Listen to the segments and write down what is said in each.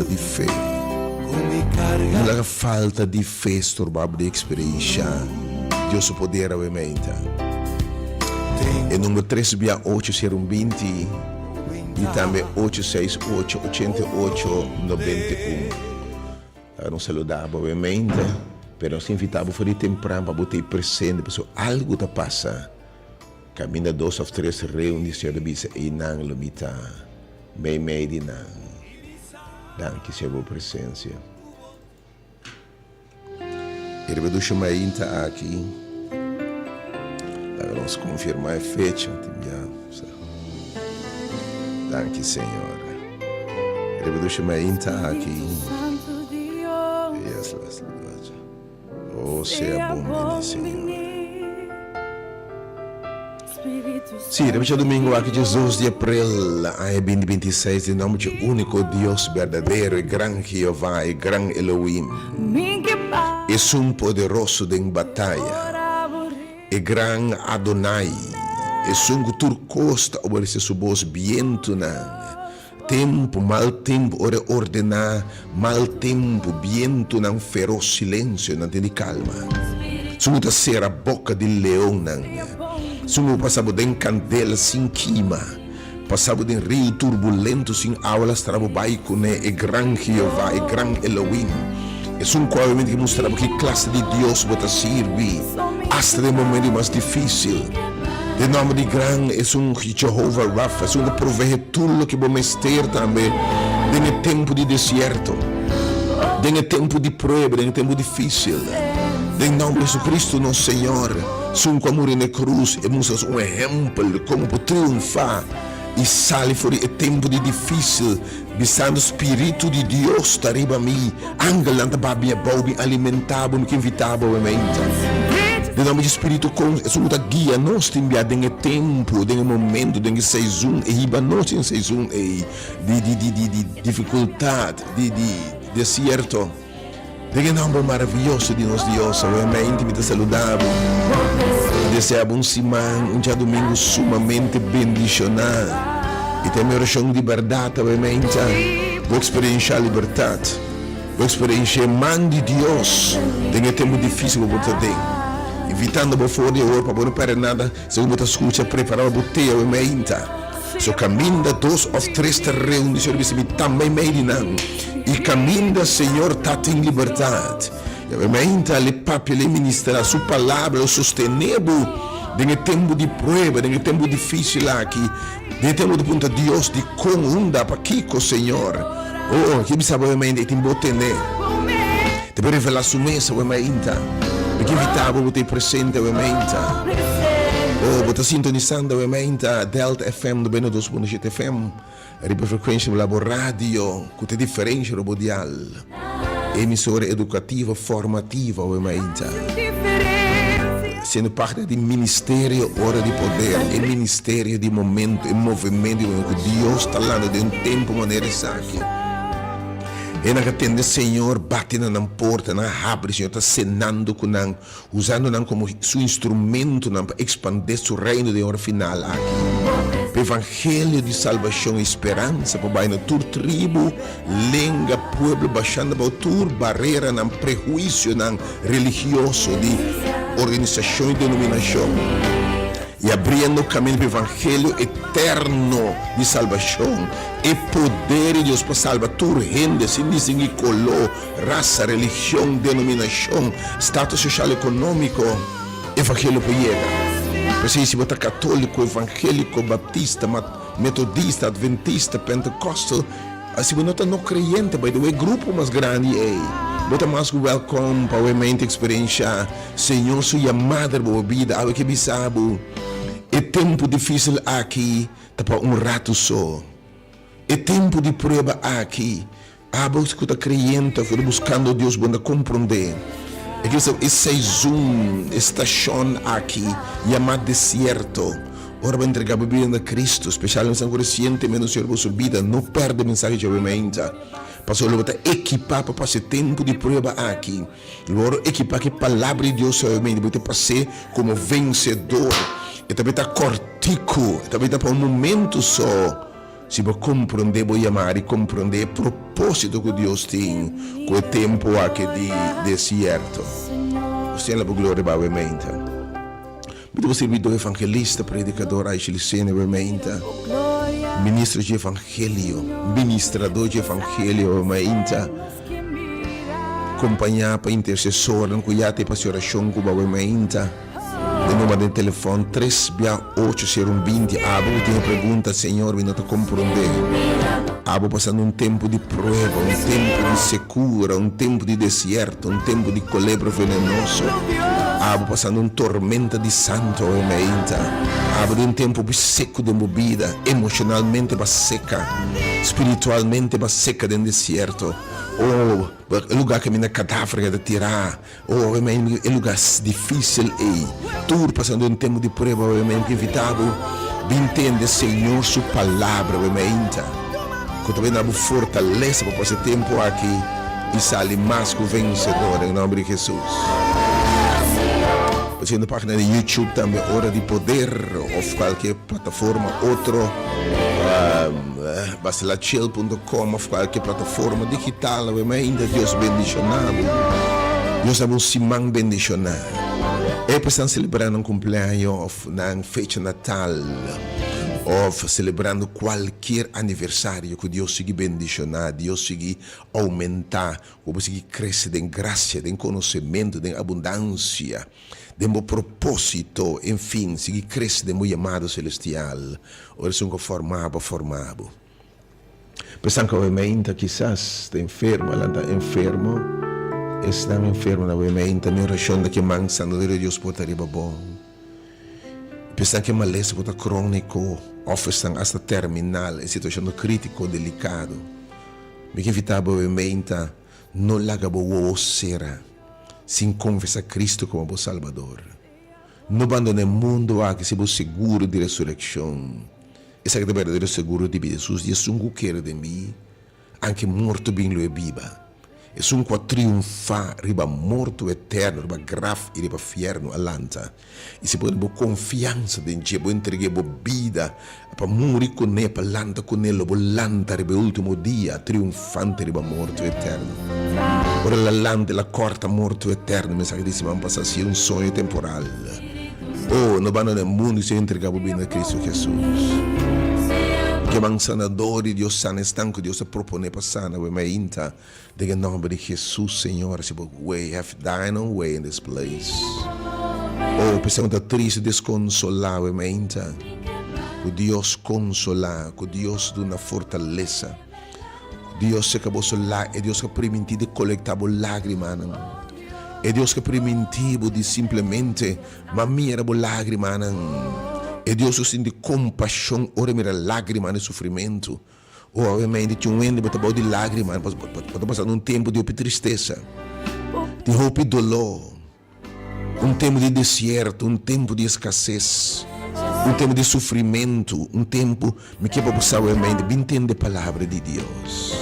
falta di fe. No laga falta di fe storba bo di eksperenshá Dios su poder awe meinta. E number tres bia ocho sero un binti i tambe ocho seis ocho ochenta i ocho nobenta i un. Laga nos saluda bo awe meinta, pero nos ta invita bo for di tempran pa bo ta ei presente pasobra algu ta pasa. Kaminda dos òf tres reuni, Señor ta bisa, einan lo mi ta meimei di nan. Danki, Señor, bo presensia. E riba dusha mainta aki, laga nos konfirmá e fecha, tin bia sa. Danki, Señor. E riba dusha mainta aki, yes, yes, yes. Oh, sea bon bini, Señor. Sí, riba djadumingu aki djesdos di aprel aña binti binti seis den nomber dje úniko Dios berdadero, e gran Jehová, e gran Elohim, Esun poderoso den bataya, e gran Adonai, Esun ku tur kos ta obedesé su bos, bientunan, Tempu, mal tempu, ora e ordená mal tempu, bientunan feros, silensio, nan tin di kalma. Su bo ta sera boka di leonnan. Su bo pasa bo den kandela sin kima, pasa bo den riu turbulento sin awa lastra bo bai kuné, e gran Jehová, e gran Elohim, esun ku awe ke mustra bo ki klase di Dios bo ta sirbi, asta den momento di mas difísil. Den nòmber di gran esun Jehovah Rapha, esun ku proveé tur loke bo mester tambe den e tempu di desierto, den e tempu di prueba, den e tempu difísil. Den nòmber di Jesucristo nos Señor, esun ku a muri na e krus, e mustra nos un ehèmpel di kon bo por triunfá i sali for di e tempu di difísil, bisando, Spiritu di Dios ta riba mi, Angelnan ta babia bou bin alimentá bo, mi ke invitá bo mente. Den nomber di Spiritu kon esun ku ta guia nos tin bia den e tempu, den e momento, den e seizun, e hiba nos den e seizun ei di di di di di difikultat, di di desierto. Den e nomber maravioso di nos Dios, awe mente mi ta saluda bo, mi desea bo un siman, un djadumingu sumamente bendishoná. I ta e mi orashon di bèrdat awe mente. Bo eksperenshá libertat. Bo eksperenshá e man di Dios den e tempu difísil ku bo ta den. Invitando bo for di awor pa bo no pèrdè nada segun bo ta skucha, prepará pa bo te awe meinta. So kaminda dos òf tres ta reuní, Señor bisa mi ta meimei di nan. I kaminda Señor ta tin libertat. I awe meinta el e papia, el e ministrá Su palabra, lo sostené bo den e tempu di prueba, den e tempu difísil aki. Den e tempu di puntra Dios dikon, unda, pakiko, Señor? Oh, ke bisa bo mainta? E tin bo tene. Te por revelá su mes awe mainta. Mi ke invitá bo bo ta ei presente awe mainta. Oh, bo ta sintonisando awe mainta Delta FM 92.7 FM riba e frekuensha di bo radio ku ta e diferensha riba bo dial. Emisora edukativo formativo awe mainta. Siendo parte di ministerio Ora di Poder, e ministerio di momento, e movimento di momento ku Dios ta lanta den un tempu manera esaki. E nan ka tende Señor bati na nan porta, nan a habri, Señor ta senando ku nan. Usando nan komo su instrumentonan pa ekspandé su Reino den ora final aki. Pa evangelio di salbashon i speransa por bai na tur tribu, lenga, pueblo, bashando abou tur bareranan, prehuisionan religioso di organisashon i denominashon, i abriendo kaminda pa evangelio eterno di salbashon, e poder di Dios pa salba tur hende sin distingui koló, Rasa, religion, denominashon, status soshal ekonómiko, evangelio por yega. P'esei si bo ta katóliko, evangeliko, baptista, metodista, adventista, pentekostal, si bo no ta no kreyente, by the way, grupo mas grandi ei, bo ta mas ku wèlkòm pa awe mente eksperensha Señor su yamada riba bo bida. Awe ke bisa bo, e tempu difísil aki ta pa un ratu so. E tempu di prueba aki Abo ku ta kreyente òf ku ta buskando Dios bo ta komprondé e ke e seizon, e stashon aki yamá desierto. Ora bo entregá bo bida na Kristu, spesialmente esnan ku resientemente a sera boso bida, no pèrdè mensahe djawe mainta, pasobra lo bo ta ekipá pa pasa e tempu di prueba aki. Lo bo wòrdu ekipá ku e Palabra di Dios djawe mainta, bo ta pas'é komo vensedor. E ta bita kòrtiku, e ta bita pa un momentu so. Si bo komprondé bo yamada i komprondé e propósito ku Dios tin ku e tempu aki di desierto. Nos tin la bo gloria bawe meinta. Mi ta bo sirbidó evangelista, predikador Aisha Licene awe meinta, ministro dje evangelio, ministradó dje evangelio awe meinta, kompañá pa intersesornan ku ya ta e pa hasi orashon ku bo awe meinta. E number den telefòn tres bia ocho sero un binti. Abo ku tin e pregunta, Señor, mi no ta komprondé. Abo pasando un tempu di prueba, un tempu di sekura, un tempu di desierto, un tempu di kolebra venenoso. Abo pasando un tormenta di santu awe meinta. Abo den un tempu hopi seku den bo bida, emoshonalmente bo a seka, spiritualmente bo a seka den desierto. Oh, e lugá kaminda kadaver ta tirá. Oh, awe mi e lugar dificil ey. Tur pasando un tempo di prueba, awe mi invita bo bin tende Señor su palabra, awe mi ainda. Cu ta bini bo fortaleza pa pasa e tempo aki y sali mas cu vencedor den nomber di Jesus. Bo siendo pagina di YouTube tambe Ora di Poder of cualkier plataforma otro. Basilachel punto com of cualkier plataforma digital awe mainta Dios bendiciona bo. Dios dabo un siman bendiciona. E por estan celebrando un cumpleaños of nan fecha natal of celebrando cualkier aniversario cu Dios sigui bendiciona, Dios sigui aumenta, cu bo sigui crece den gracia, den conocemento, den abundancia, den bo propósito, en fin, sigui crece den bo yamado celestial. Ora esun ku a forma bo a forma bo. Pensan ku awe meinta kisas ta enfermo, a lanta enfermo, esnan enfermonan awe meinta mi orashon ta ke man sanador di Dios por ta riba bo. Pensan ke malesa ku ta króniko òf esnan asta terminal, e situashon ta kritiko, delikado. Mi ke invitá bo awe meinta no laga bo wowo sera sin konfesá Kristu komo bo Salbador. No bandoná e mundu aki si bo seguro di resurekshon. Esaki ta berdadero seguro di bida. Hesus di, Esun ku kere den mi, anke morto bin lo e biba. Esun ku a triunfá riba morto eterno, riba graf i riba fièrnu a lanta. I si bo pone bo konfiansa den dje, bo entreg'é bo bida pa muri kuné, pa lanta kuné, lo bo lanta riba e último dia triunfante riba morto eterno. Ora el a lanta, el a kòrta morto eterno. Mensahe di siman pasá si un soño temporal. Oh, no bandoná e mundu si entregá bo bida na Cristo Jesus. Ke man sanador di Dios sana esnan ku Dios a proponé pa sana awe mainta. Den e nomber di Jesus, Señor, si bo way have thine own way in this place. Oh, p'esei un ta triste desconsolá awe mainta. Ku Dios consolá, ku Dios duna fortalesa. Ku Dios seca boso la, e Dios ka primintí di colectá bo lágrimanan. E Dios ka primintí bo di simplemente ma mira bo lágrimanan. E Dios ku sinti compashon ora e mira lágrimanan di sufrimentu. O obviamente tin un hende bo ta bou di lágrima, bo ta pasando un tempu di hopi tristesa, di hopi doló, un tempu di desierto, un tempu di eskases, un tempu di sufrimentu, un tempu, mi ke pa bo sa obviamente, bin tende palabra di Dios.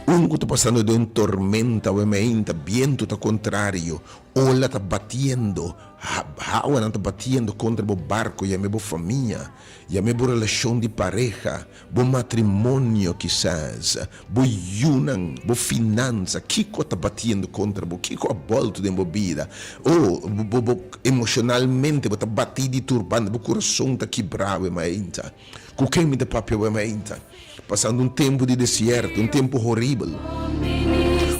Un ku ta pasando den un tormenta obviamente, bientu ta kontrario, ola ta batiendo, hawanan ta batiendo kontra bo barko, yam'e bo famia, Yam'é bo relashon di pareha, bo matrimonio kisas, bo yunan, bo finansa, kiko ta batiendo kontra bo, kiko a bòltu den bo bida? Oh, bo, bo, emoshonalmente bo ta batí di tur banda, bo kurason ta kibrá awe mainta. Ku ken mi ta papia awe mainta? Pasando un tempu di desierto, un tempu horibel,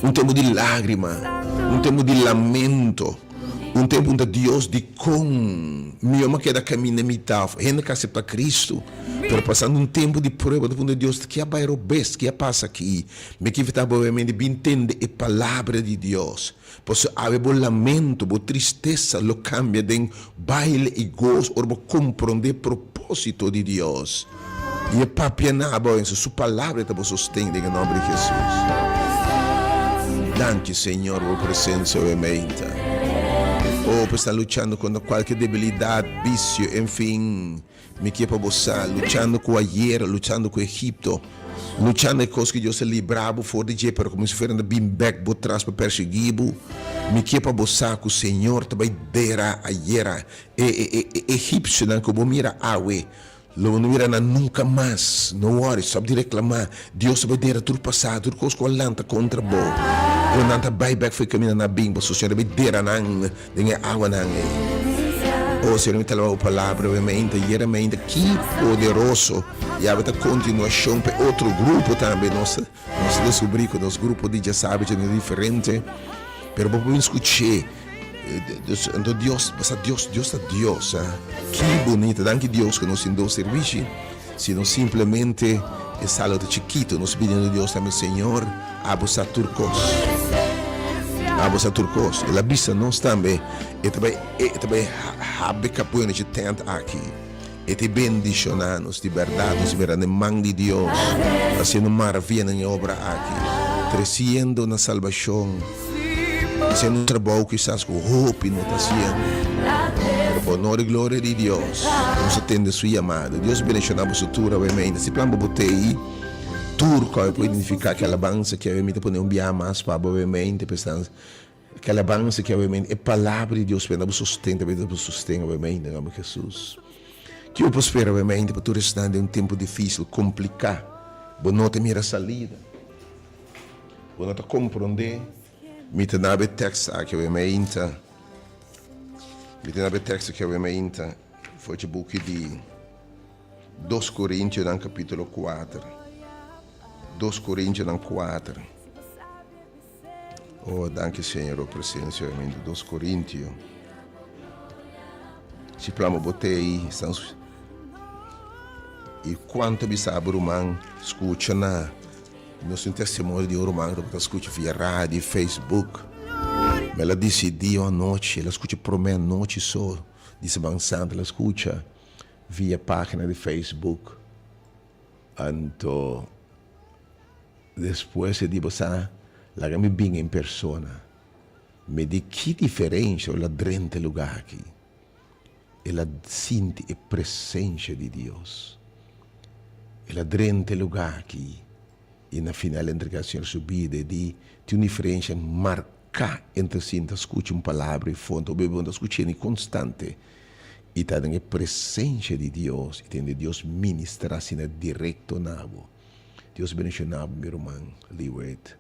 un tempu di lágrima, un tempu di lamento, un tempu unda Dios di kon mi a keda kaminda mitá of hende ka aseptá Kristu, pero pasando un tempu di prueba ta puntra Dios, ke a bai robes, ke a pasa aki? Mi ke invitá bo obviamente bin tende e palabra di Dios, pasobra awe bo lamento, bo tristesa lo kambia den baile i goso ora bo komprondé propósito di Dios. I e papia na bo enso su palabra ta bo sosten den e nomber di Jesus. Danki Señor bo presencia awe meinta. Oh bo sta luchando contra cualke debilidad, vicio, en fin, mi kier pa bo sa, luchando cu ayer, luchando cu Egipto, luchando e cos cu Dios a libra bo for di dje, pero como si fuera nan ta bin bek bo tras pa persegui bo, mi kier pa bo sa cu Señor ta bay dera ayera e e e egipcionan cu bo mira awe. Lo bo no mira nan nunka mas. No wòri, stòp di reklamá. Dios ta bai dera tur pasá, tur kos ku a lanta kontra bo. Ora nan ta bai bèk for e kaminda nan a bin, pasobra Señor a bai dera nan den e awanan ei. O Señor, mi ta alabá bo palabra awe mainta, ayera mainta. Ki poderoso! I awe ta kontinuashon pa e otro grupo tambe. Nos ta nos ta deskubrí ku nos grupo di djasabi ta diferente, pero bo por bin skuch'é. Dus anto Dios, bo sa Dios, Dios ta Dios, ha. Ki bunita. Danki Dios ku nos tin dos servishi, sino simplemente e sala ta chikito. Nos pidiendo Dios tambe, Señor, abo sa tur kos. Abo sa tur kos. El a bisa nos tambe, e ta bai, e ta bai habri kapuena dje tent aki. E ta bendishoná nos di bèrdat. Nos mira den man di Dios hasiendo maravianan e obra aki, tresiendo na salbashon, hasiendo un trabou kisas ku hopi no ta hasiendo. Pero pa honor i gloria di Dios, nos a tende su yamada. Dios bendishoná boso tur awe meinta. Si plan bo bo t'ei, tur ku awe por identifiká ki alabansa ki awe mi ta pone un biaha mas pa bo awe meinta, p'esnan. Ke alabansa ki awe e palabra di Dios benda bo sosten ta benda bo sosten awe den nomber di Jesus. Ki bo por spera awe pa tur esnan den un tempu dificil, complica, bo no ta mira salida, bo no ta compronde. Mi ta naba e tekst aki awe meinta, mi ta naba e tekst aki awe meinta for dje buki di Dos Corintionan capitulo kuater, Dos Corintionan kuater. Oh, danki Señor, bo presencia hoy mente. Dos Corintio. Si plama bo te ahí, están Y cuanto bisa bo ruman, scucha na. Nos tin testimonio di un ruman cu ta scucha via radio, Facebook. Ma el a dicidi un anochi, el a scucha prome anochi so di Semana Santa, el a scucha via pagina di Facebook. Anto. Despues e di, Bo sa, laga mi bin en persona. Mi di, Ki diferensha el a drenta e lugá aki? El a sinti e presensha di Dios. El a drenta e lugá aki i na final a entregá Señor su bida. E di, Tin un diferensha marká entre sinta skucha un palabra i fonte. Bo bebe bo ta skuch'é ni konstante i ta den e presensha di Dios i tende Dios ministrá asina direkto na bo. Dios bendiciona bo mi ruman Leeward.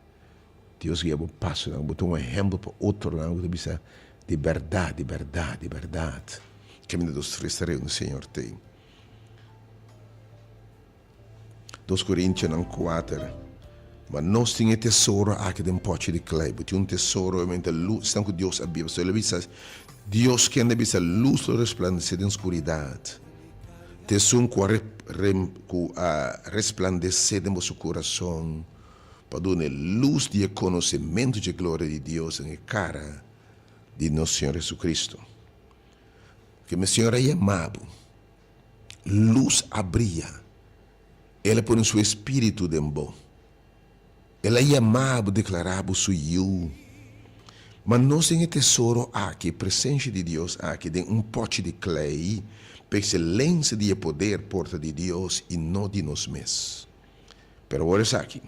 Dios guia bo pasonan. Bo ta un ehempel pa otronan ku ta bisa di berdad, di berdad, di berdad. Caminda dos tres ta reuni Señor t'ei. Dos Corintionan kuater. Ma nos tin e tesoro aki den pochi di klei. Bo tin un tesoro obviamente lus esnan ku Dios a biba. Pasobra el a bisa Dios kende a bisa lus lo resplandece den skuridat. Ta esun ku a ku a resplandesé den boso kurason pa duna e lus di e konosementu dje gloria di Dios den e kara di nos Señor Jesucristo. Ke mi Señor a yama bo, lus a bria, El a pone su Espíritu den bo. El a yama bo, deklará bo su yu. Ma nos den e tesoro aki, e presensha di Dios aki, den un pòchi di klei, pa ekselensia di e poder por ta di Dios i no di nos mes. Pero awor esaki,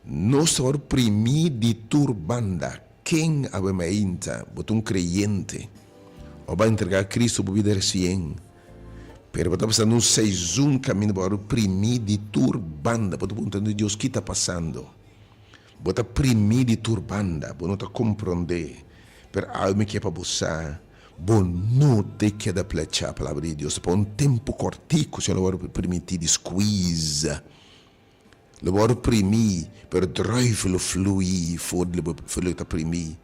nos ta wòrdu primí di tur banda. Ken awe mainta bo ta un kreyente òf bo a entregá Kristu bo bida resien? Pero bo ta pasando un seizun kaminda bo a wòrdu primí di tur banda. Bo ta puntrando Dios ki ta pasando. Bo ta primí di tur banda, bo no ta komprondé. Pero awe mi ke pa bo sa, bo no ta keda plechá. Palabra di Dios ta pa un tempu kòrtiku Señor lo wòrdu permití di squeeze. Lo wòrdu primí, pero druiven lo fluí for di loke ta primí.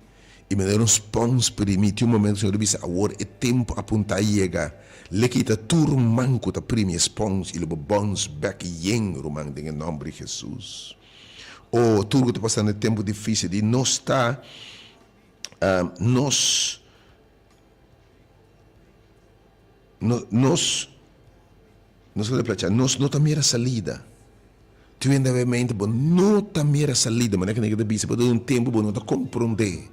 I manera un spons primí, tin un momento Señor ta bisa, Awor e tempu a puntá yega, le kita tur man ku ta primi e spons i lo bo bòns bèk yen, ruman, den e nòmber di Hesus. O, tur ku ta pasando e tempu difísil di nos ta, nos, nos, Nos ta replachá, nos no ta mira salida. Tin hende awe mente bo no ta mira salida, manera ku ta bisa bo ta un tempu bo no ta komprondé.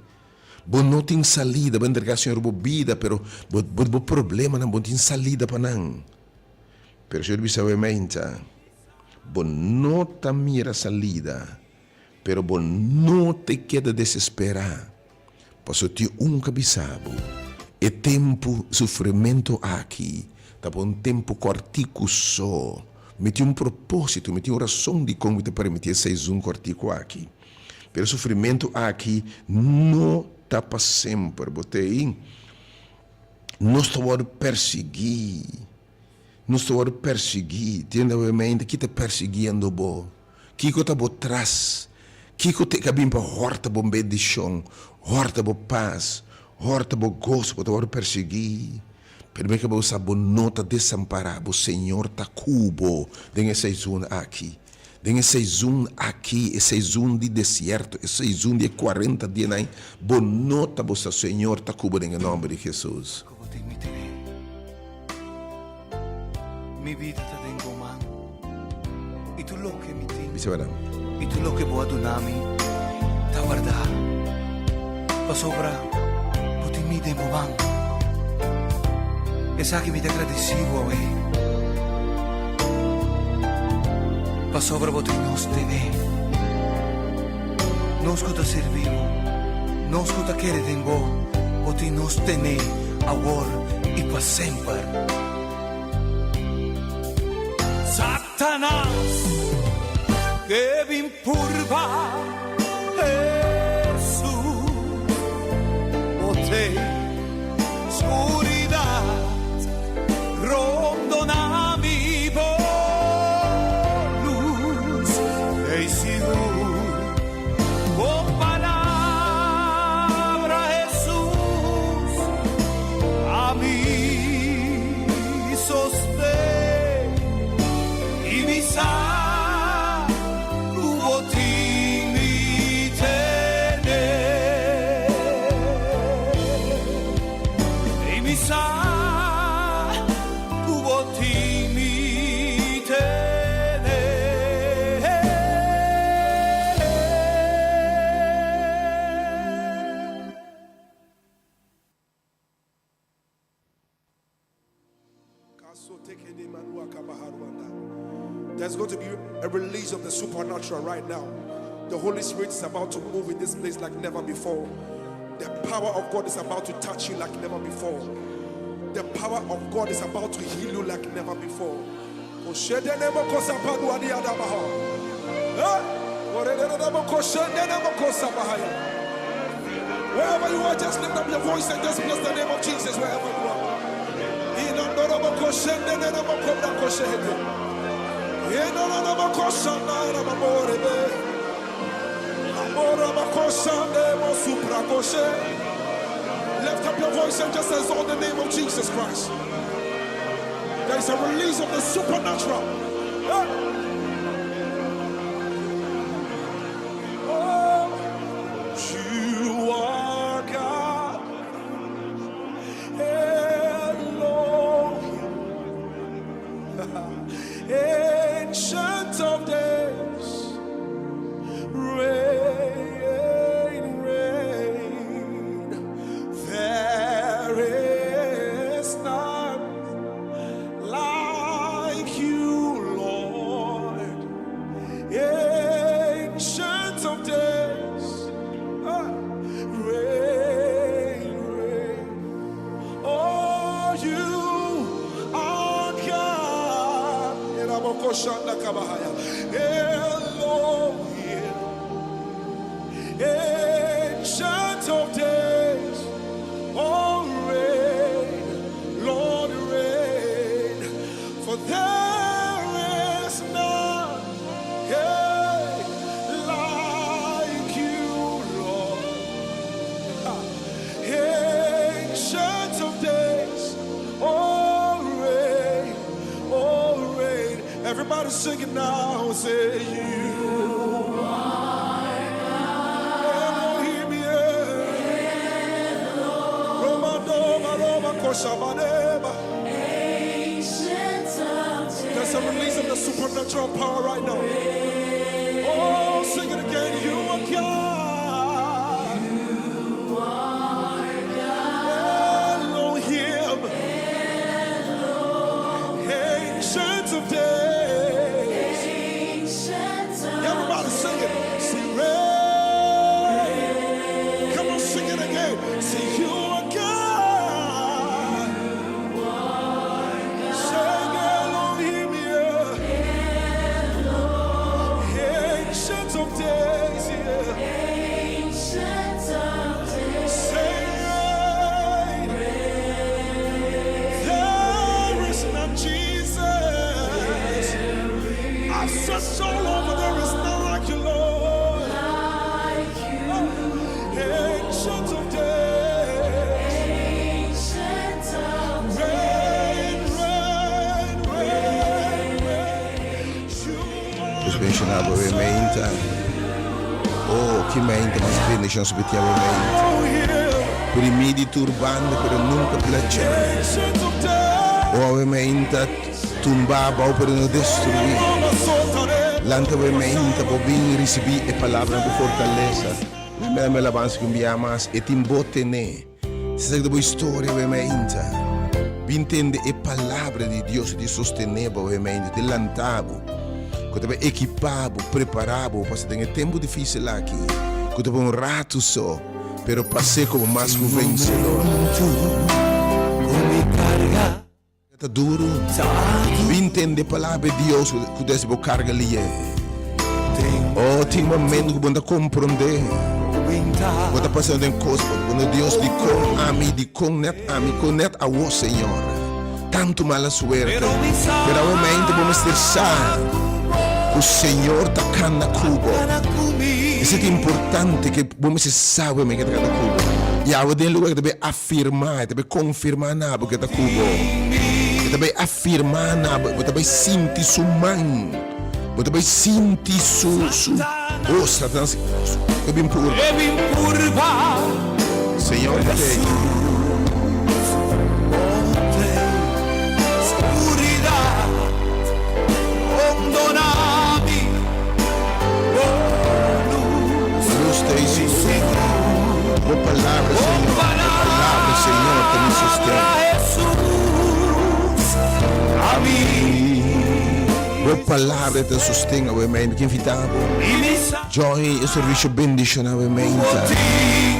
Bo no tin salida, bo a entregá Señor bo bida, pero bo bo problemanan bo no tin salida pa nan. Pero Señor bisa awe mente, bo no ta mira salida, pero bo no ta keda desesperá. Pasobra tin un ka bisa bo, e tempu sufrimentu aki Ta pa un tempu kòrtiku so. Mi tin un propósito, mi tin un rason dikon mi ta permití e seizun kòrtiku aki. Pero e sufrimentu aki no ta pa semper. Bo ta ei? Nos ta wòrdu persiguí. Nos ta wòrdu persiguí. Tende awe mente, ki ta persiguiendo bo? Kiko ta bo tras? Kiko te ka bin pa hòrta bo bendishon, hòrta bo pas, hòrta bo goso? Bo ta wòrdu persiguí. Pero mi ke bo sa bo no ta desampará, bo Señor ta ku bo den e seizun aki. Den e seizun aki, e seizun di desierto, e seizun di e kuarenta dianan, bo no ta bo sa, Señor ta ku bo den e nòmber di Hesus. Ku bo tin mi tene. Mi bida ta den bo man. I tur loke mi tin. Bisa bo nan. I tur loke bo a duna mi ta wardá. Pasobra bo tin mi den bo man. Esaki mi ta gradisí bo awe. Pasobra bo tin nos tene. Nos ku ta sirbi bo, nos ku ta kere den bo, bo tin nos tene awor i pa semper. Satanas ke bin purba Hesus, bo te skuridat rondona mi bo lus ei sigur bo palabra Hesus a mi sosten i mi sa ku bo tin mi tene. I mi sa ku bo tin mi tene. There's going to be a release of the supernatural right now. The Holy Spirit is about to move in this place like never before. The power of God is about to touch you like never before. The power of God is about to heal you like never before. Wherever you are, just lift up your voice and just bless the name of Jesus wherever you are. Lift up your voice and just exalt the name of Jesus Christ. There is a release of the supernatural. Oh, you are God. Elohim. Ancient of days. Reign, reign. There is none like you, Lord. Ancient of days. Ah, reign, reign. Oh, you are God. Elohim. Ancient of days. Oh, reign, Lord, reign. For there is none yeah, like you, Lord. Ancient of days, oh reign, oh reign. Everybody sing it now, say you are Elohim, yeah. Roma, Doma, Roma, Koshabaneba. There's a release of the supernatural power right now. Oh, sing it again. You are God. Elohim. Ancient of days. Everybody sing it. Say reign. Come on, sing it again. Say you are God. Nos bendiciona bo e meinta. Oh, ki meinta mas bendicion su beti awe meinta. Primi di tur banda pero nunca plecha. Oh, awe meinta tumba abao pero no destrui. Lanta awe meinta bo bin ricibi e palabra ku fortalesa. Lambe lambe alabansa ku un bia mas e tin bo tene. Si esaki ta bo historia awe mainta, bin tende e palabra di Dios ku ta sostené bo awe mainta, ta lanta bo, ku ta bai ekipá bo, prepará bo pa pasa den e tempu difísil aki, ku ta pa un ratu so, pero pas'é komo mas ku vensedor. Ta duru. Bin tende palabra di Dios ku ta hasi bo karga lié. Oh, tin momento ku bo no ta komprondé. Bo ta pasando den kos bo no Dios dikon ami, dikon nèt ami, kon nèt awo Señor. Tantu mala suerte. Pero awe mente bo mester sa ku Señor ta kanda ku bo. Esei ta importante ke bo mester sa awe mente ke ta kanda ku bo. I awe den lugar ke ta bai Firmá, e ta bai konfirmá na bo ku e ta ku bo. E ta bai afirmá na bo, bo ta bai sinti su man, bo ta bai sinti su, su, oh, Satanas e bin purba. Señor ta ei. Lus ta ei sigur. Bo palabra, Señor, Bo palabra, Señor, ta mi sosten. Bo palabra ta sosten awe mei. Mi ke invita bo join e servicio bendiciona awe meinta.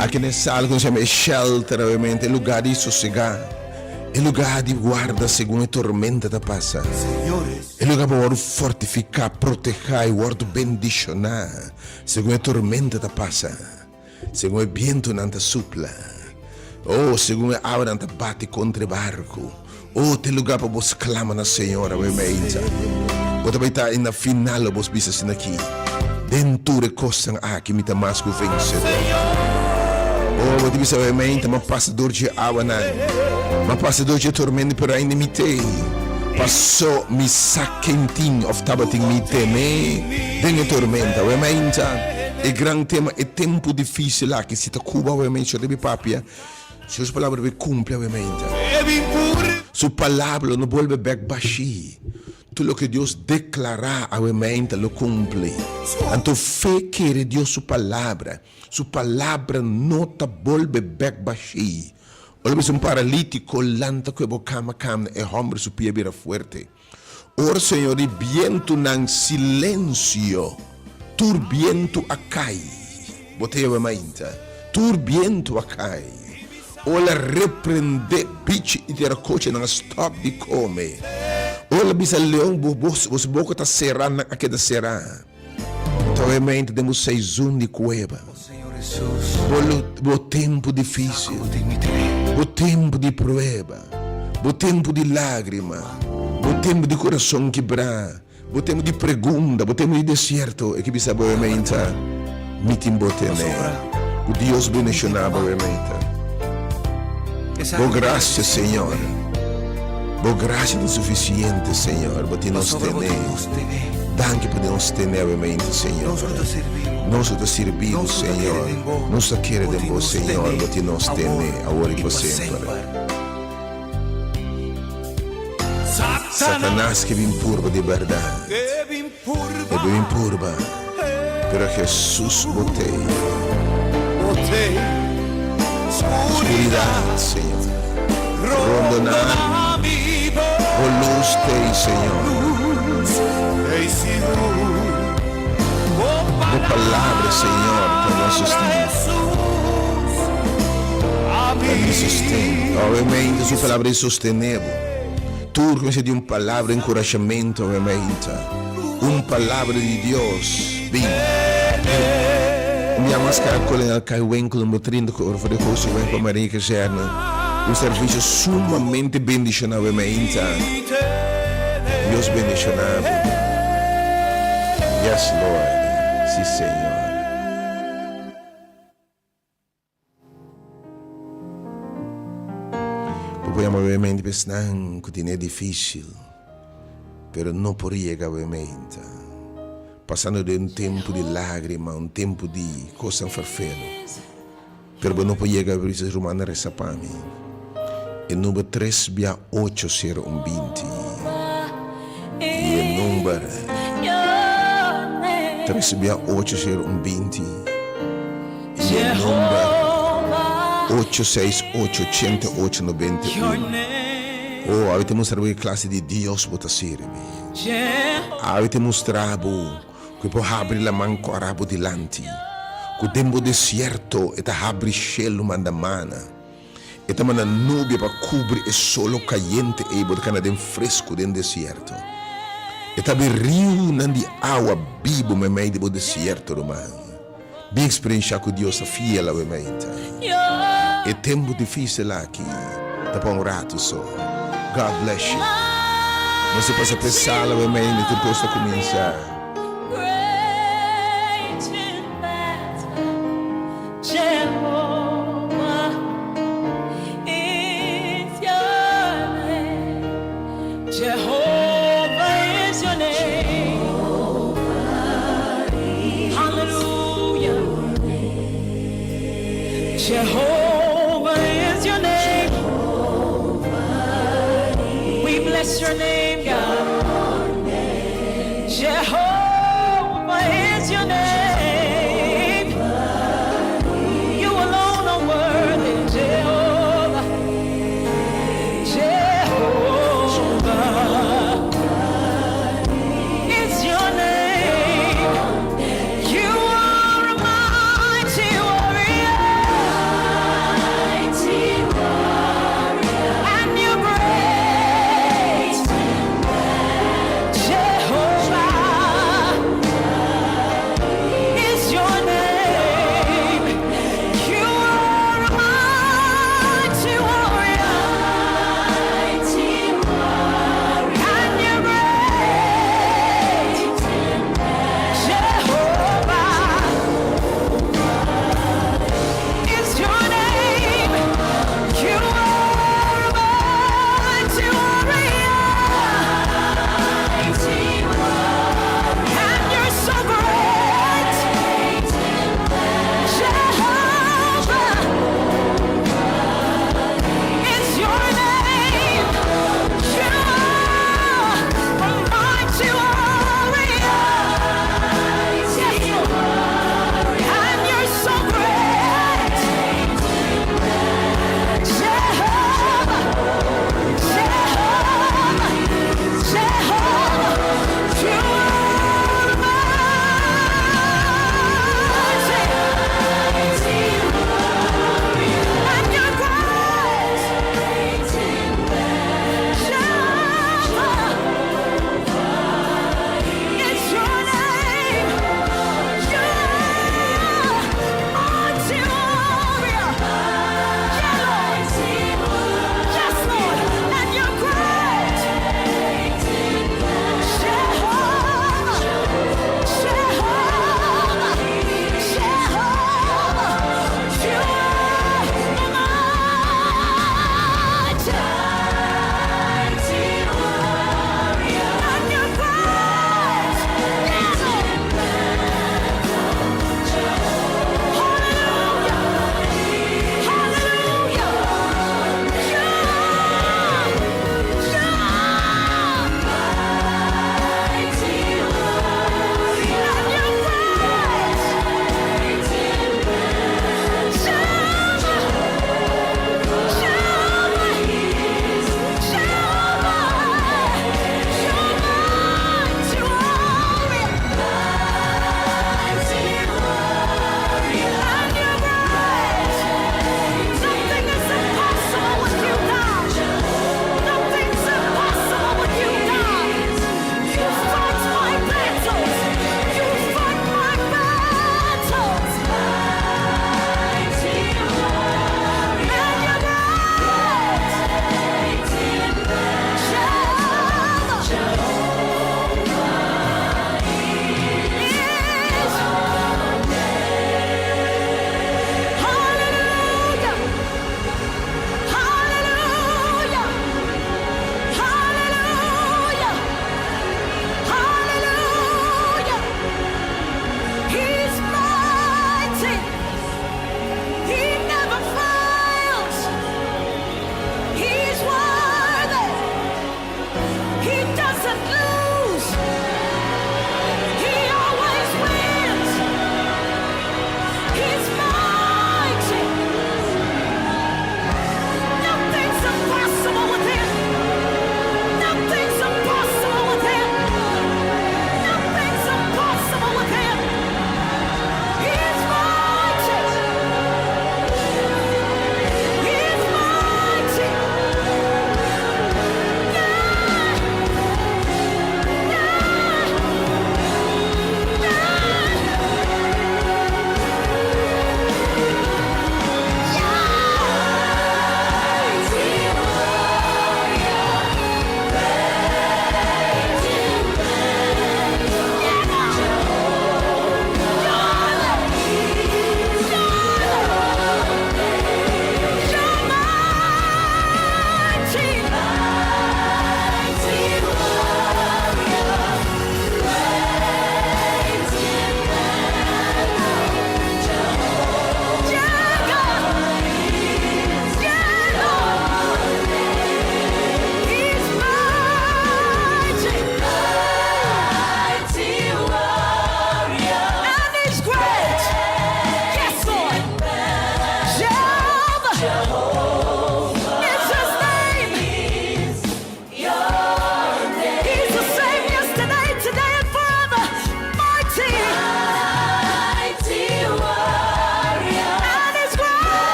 Aki na e sala ku nos yama e shelter awe meinta, e lugar di sosega, e lugar di warda segun e tormenta ta pasa. E lugar pa wòrdu fortifiká, protehá i wòrdu bendishoná segun e tormenta ta pasa. Segun e bientunan ta supla, o segun e awanan ta bati kontra e barku, o ta e lugá pa bo sklama na Señor awe meinta. Bo ta bai ta i na final lo bo bisa asina aki, Den tur e kosnan aki mi ta mas ku vensedor. O bo ta bisa awe meinta, M'a pasa dor dje awanan, m'a pasa dor dje tormenta, pero ainda mi t'ei, paso mi sa ken tin òf tabatin mi teme den e tormenta. Awe meinta. E gran tema e tempu dificil aki si ta cuba awemente Señor debe papia Señor su palabra debe cumpli awemente Su palabra lo no bolbe bek bashi Tur loke Dios declara awemente lo cumpli Anto fe kere Dios su palabra Su palabra no ta bolbe bek bashi Ora bisa un paralitico lanta cu e bo cama camna e homber su pia bira fuerte. Ora Señor di bientunan silencio, tur bientu a cay. Bo ta yaba mainta. Tur bientu a cay. Ora reprende bichi y teracochanan a stop di come. Ora bisa leon bo boso boca ta cera nan a keda cera. Tawe mainta den bo seizoen di cueba. Bo tempu difícil, bo tempu di prueba, bo tempu di lágrima, bo tempu di kurason kibrá, bo tempu di pregunta, bo tempu di desierto, e ke bisa bo e meinta, Mi tin bo tene. Ku Dios bendishoná bo e meinta. Bo grasia, Señor. Bo grasia ta sufisiente, Señor. Bo tin nos tene. Danki pa nos tene awe meinta, Señor. Nos lo ta sirbi bo, Señor. Nos ta kere den bo, Señor. Bo tin nos tene, awor i pa semper. Satanas ke bin purba di bèrdat. E bin purba, pero Jesus bo t'ei. Skuridat, Señor, rondoná mi. Bo lus t'ei, Señor. Bo palabra, Señor, ta nos sosten. Ta mi sosten. Obviamente su palabra e sostene bo. Tur cu mester di un palabra encurashamento obviamente. Un palabra di Dios. Bin. Un bia mas ca Kolonel Kai Winkel number 30 cu ora for di Jose Wen pa Marine Kazerne. Un servicio sumamente bendiciona obviamente. Dios bendiciona bo. Yes Lord. Si Señor. por yama obviamente pa esnan ku tene difísil, pero no por yega obviamente. Pasando den un tempu di lágrima, un tempu di kosnan ferfelu. Pero bo no por yega a bisa rumannan resa pa mi. E number tres bia ocho sero un 20. I e number tres bia ocho sero un 20. I e number 868 88 91. Oh, awe ta mustra bo e klase di Dios bo ta sirbi. Awe ta mustra bo Ku e por habri laman kòrá bo dilanti, ku den bo desierto e ta habri shelu manda mana, e ta manda nubia pa kubri e solo kayente ei bo ta kana den fresku den desierto. E ta habri riunan di awa bibu meimei di bo desierto, ruman. Bin eksperenshá ku Dios ta fiel awe meinta. E tempu difísil aki ta pa un ratu so. God bless you. Nos ta pasa p'e sala awe meinta tur kos ta kuminsá.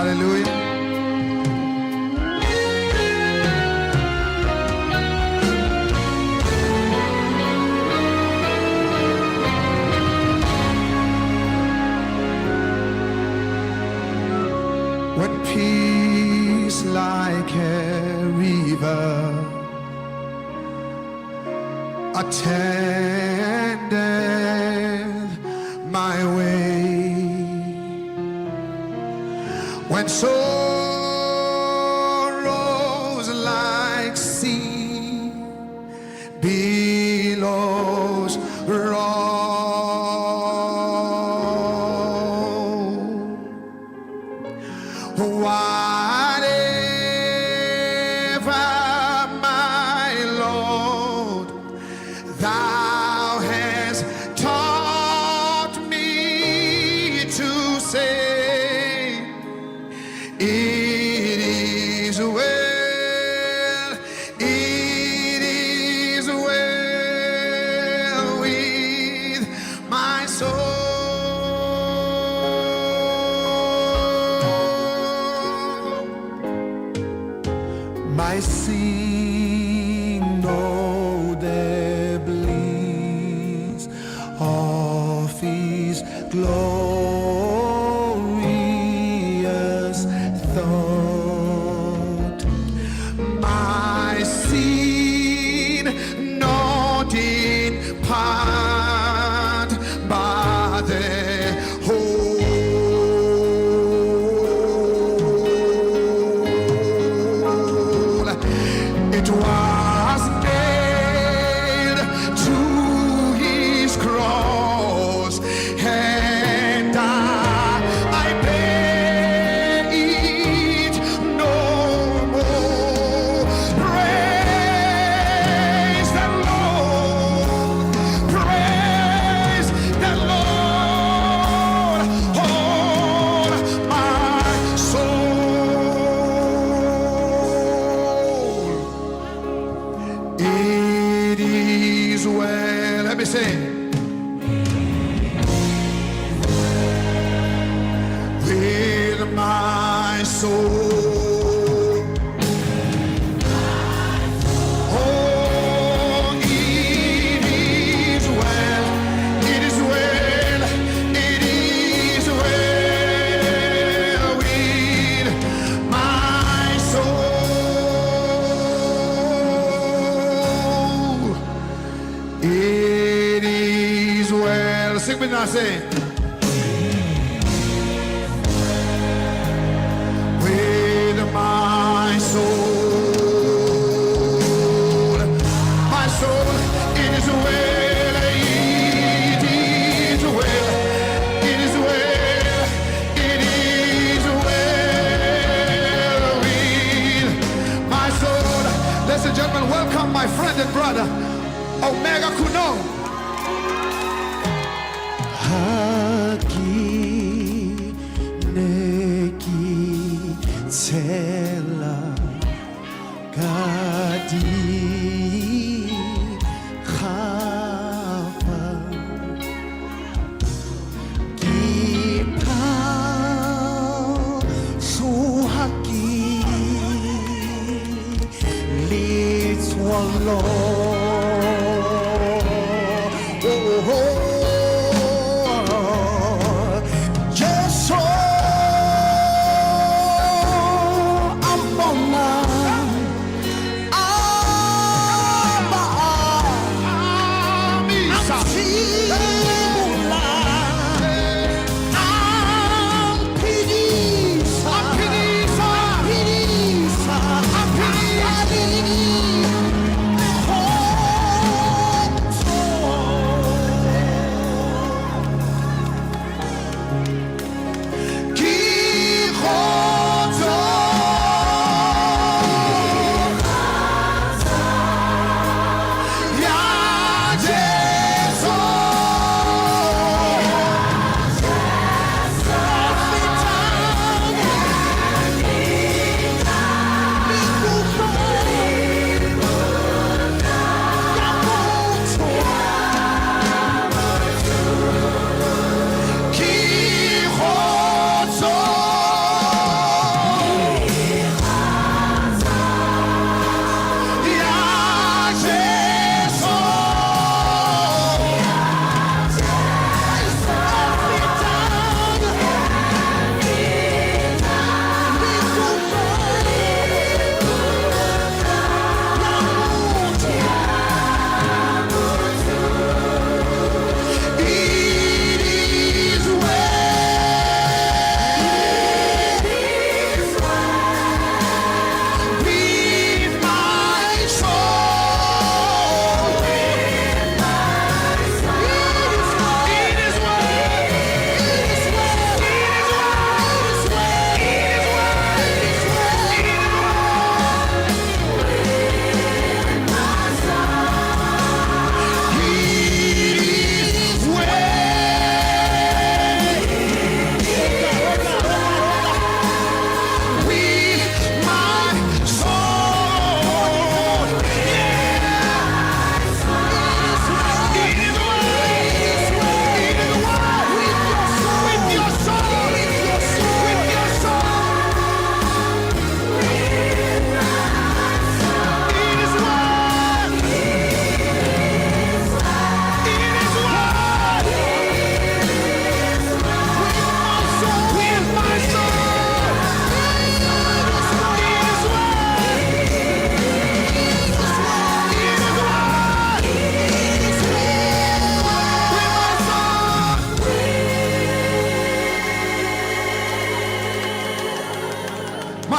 Hallelujah. When peace like a river attendeth my way, when sorrows like sea billows roll, Whatever my Lord, thou hast taught me to say, it is well, it is well with my soul. My sin know the bliss of His glorious thought. My sin no did part, but the whole. It was nailed to his cross, and I bear it no more. Praise the Lord, praise the Lord, oh my soul. It is well. Let me say. With my soul. Oh, it is well, it is well, it is well with my soul. It is well. Sing with me now, say. With my soul. My soul, it is well, it is well, it is well, it is well with my soul. Ladies and gentlemen, welcome my friend and brother, Omega Kuno.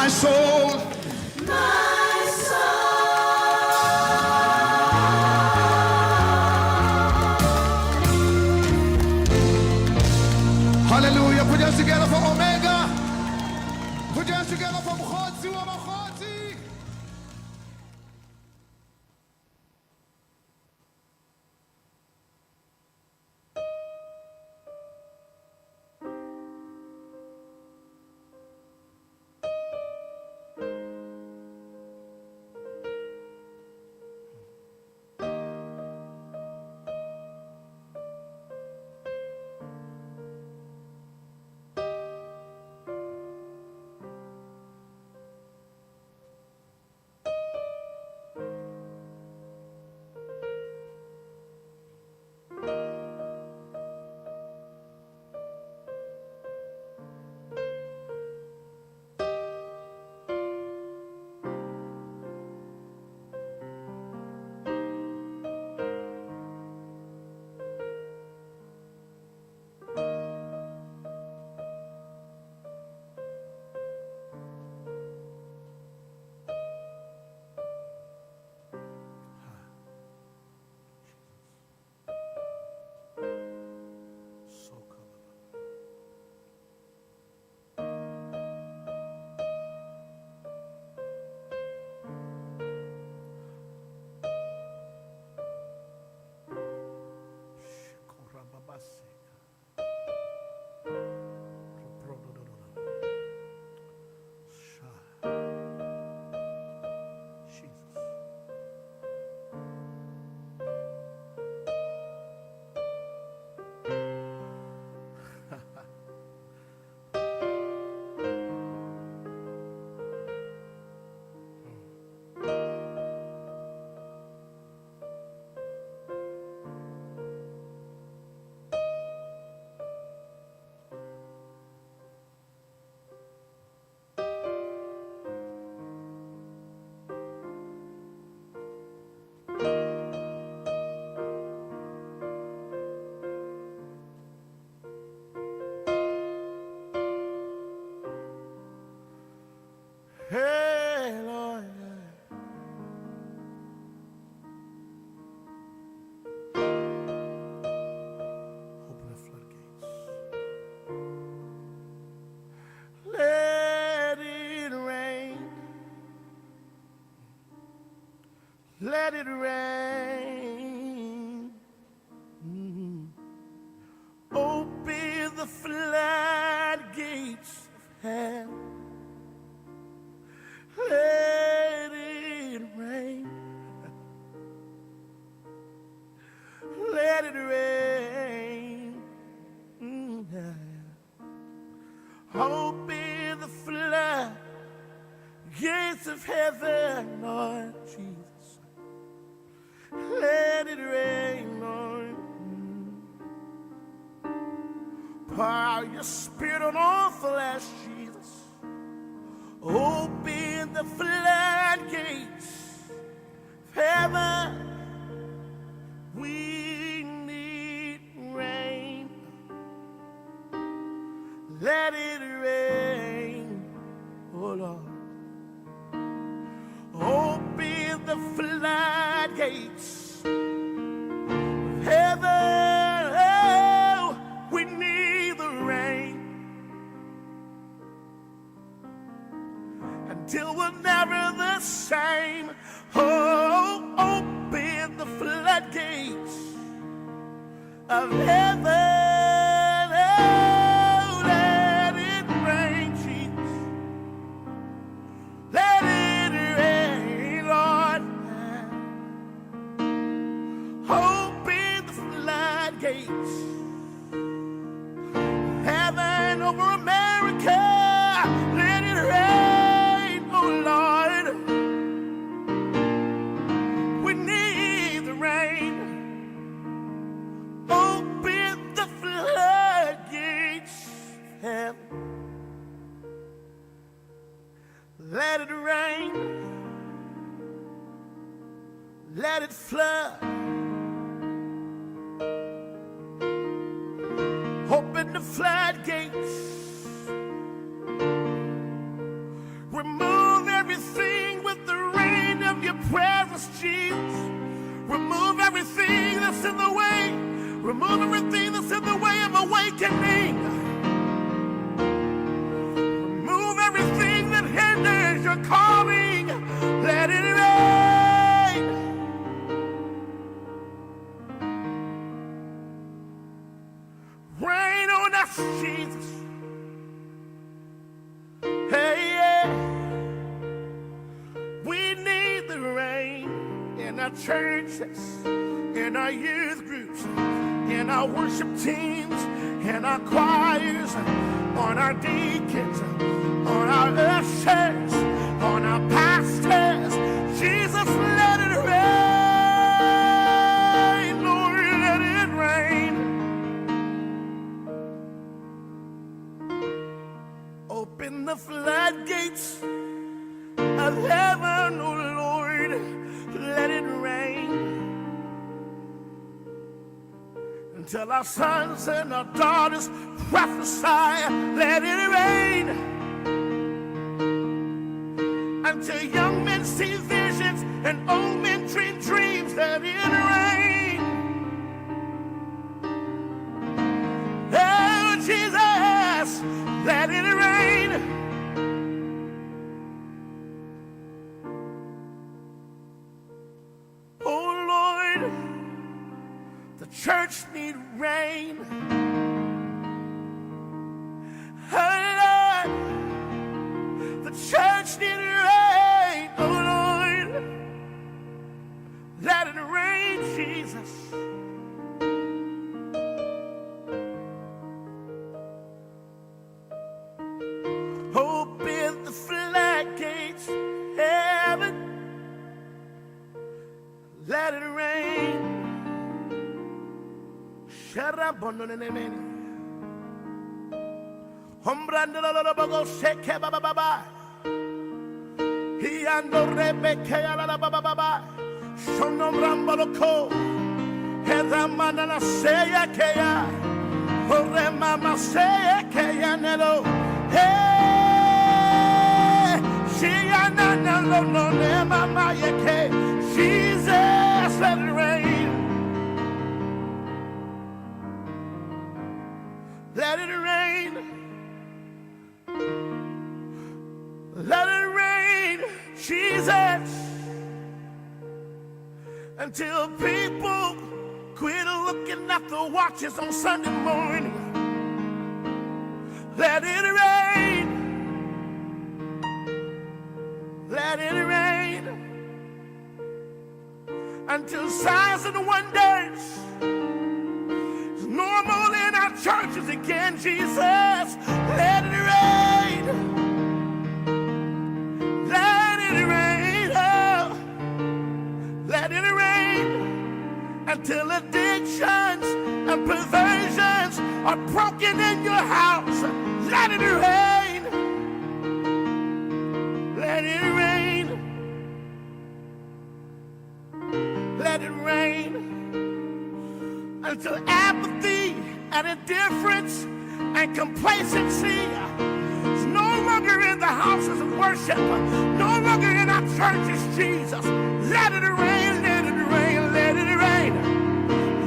My soul. My soul. Hallelujah. Put your hands together for Omega. Put your hands together for Mokgotsi wa Mokgotsi. Hey, Lord. Open the floodgates. Let it rain. Let it rain. Mm. Open the floodgates of heaven. Let it rain. Let it rain. Mm, yeah. Open the flood gates of heaven, Lord Jesus. Let it rain, Lord. Mm. Pour out your spirit on all flesh, Jesus. Open the floodgates of heaven. We need rain. Let it rain, oh Lord. Open the floodgates of heaven. Oh, we need the rain until we're never the same. Oh, open the floodgates of heaven. Oh, let it rain, Jesus. Let it rain, Lord. Open the floodgates. Heaven over America. Let it rain, oh Lord. We need the rain. Open the floodgates. Heaven. Let it rain. Let it flood. Open the floodgates. your calling. Let it rain. Rain on us, Jesus. Hey, yeah. We need the rain in our churches, in our youth groups, in our worship teams, in our choirs, on our deacons, on our ushers, on our pastors. Jesus, let it rain. Lord, let it rain. Open the floodgates of heaven, oh Lord, let it rain. Until our sons and our daughters prophesy, let it rain. Until young men see visions and old men dream dreams, let it rain. Oh, Jesus, let it rain. Oh, Lord, the church need rain. Oh, Lord, the church need rain. Oh, Lord, let it rain, Jesus. Open the floodgates, heaven. Let it rain. Sharabononene. Hombrandololobogo sheke ba ba ba ba. Hiando rebeke ala la ba ba ba ba. Shonomramboloko. Heramana la seya keya. Ore mama seya keya nelo. Hey, she na na lo no ne mama yeke. Jesus, let it rain. Let it rain. Let it rain, Jesus. Until people quit looking at the watches on Sunday morning. Let it rain. Let it rain. Until signs and wonders is normal in our churches again, Jesus. Let it rain. Let it rain. Oh. Let it rain until addictions and perversions are broken in your house. Let it rain. Let it rain. Let it rain until apathy and indifference and complacency is no longer in the houses of worship, no longer in our churches, Jesus. Let it rain, let it rain, let it rain.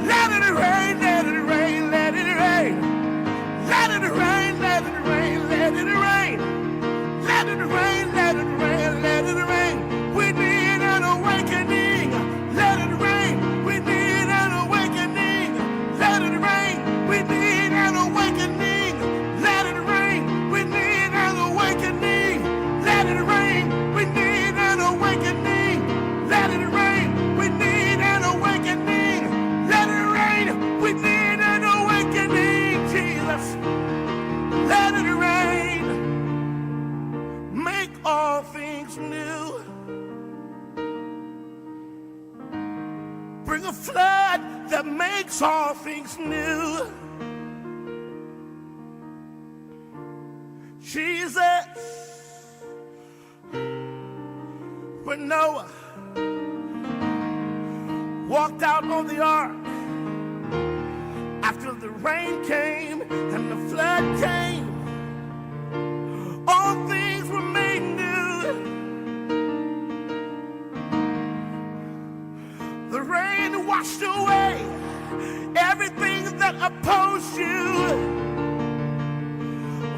Let it rain, let it rain, let it rain. Let it rain, let it rain, let it rain. Let it rain, let it rain, let it rain. We need an awakening. Let it rain. We need an awakening. Let it rain. We need an awakening. Let it rain. We need an awakening. Let it rain. We need an awakening. Let it rain. We need an awakening. Let it rain. We need an awakening, Jesus. Let it rain. Make all things new. Bring a flood that makes all things new. Jesus, when Noah walked out on the ark after the rain came and the flood came, all things were made new. The rain washed away everything that opposed you.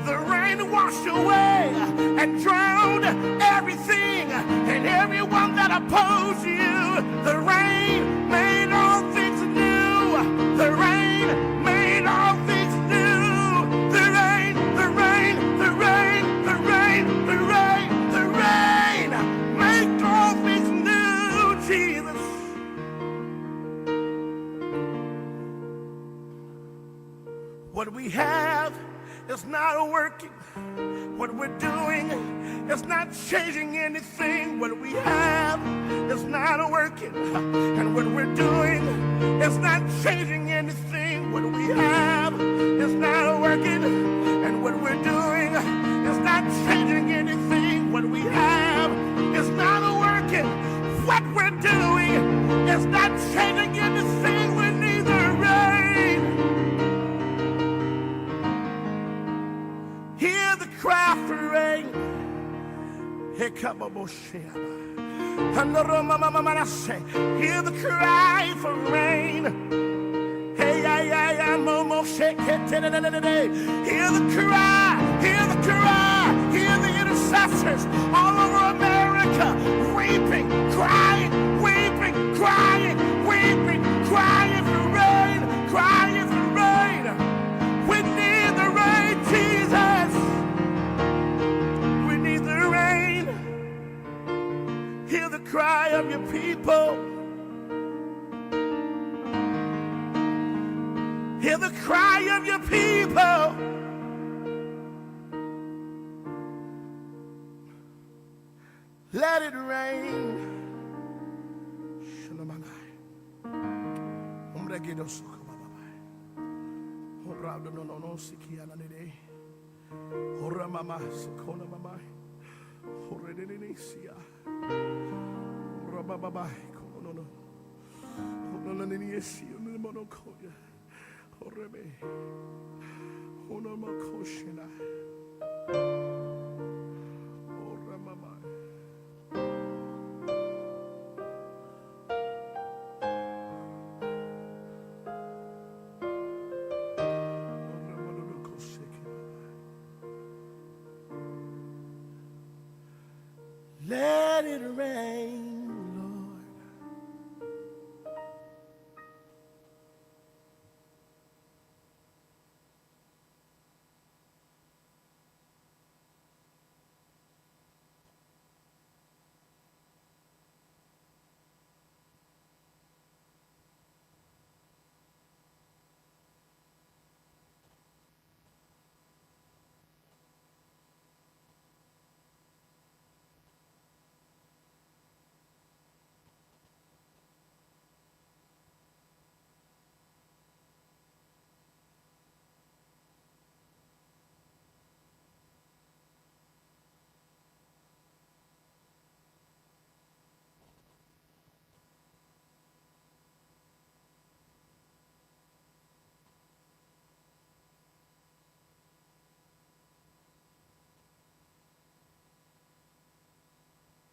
The rain rain washed away and drowned everything and everyone that opposed you. The rain made all things new. The rain made all things new. The rain, the rain, the rain, the rain, the rain, the rain make all things new, Jesus. What we have is not working. What we're doing is not changing anything. What we have is not working. And what we're doing is not changing anything. What we have is not working. And what we're doing is not changing anything. What we have is not working. What we're doing is not changing anything. We need the rain. Hear the cry for rain. Hear the cry for rain. Hey, yeah, yeah, yeah, mo, mo, shake it, Hear the cry, hear the cry, hear the intercessors all over America weeping, crying, weeping, crying, weeping, crying for rain, crying for rain. We need the rain, Jesus. We need the rain. Hear the cry of your people. Hear the cry of your people. Let it rain. Let it rain.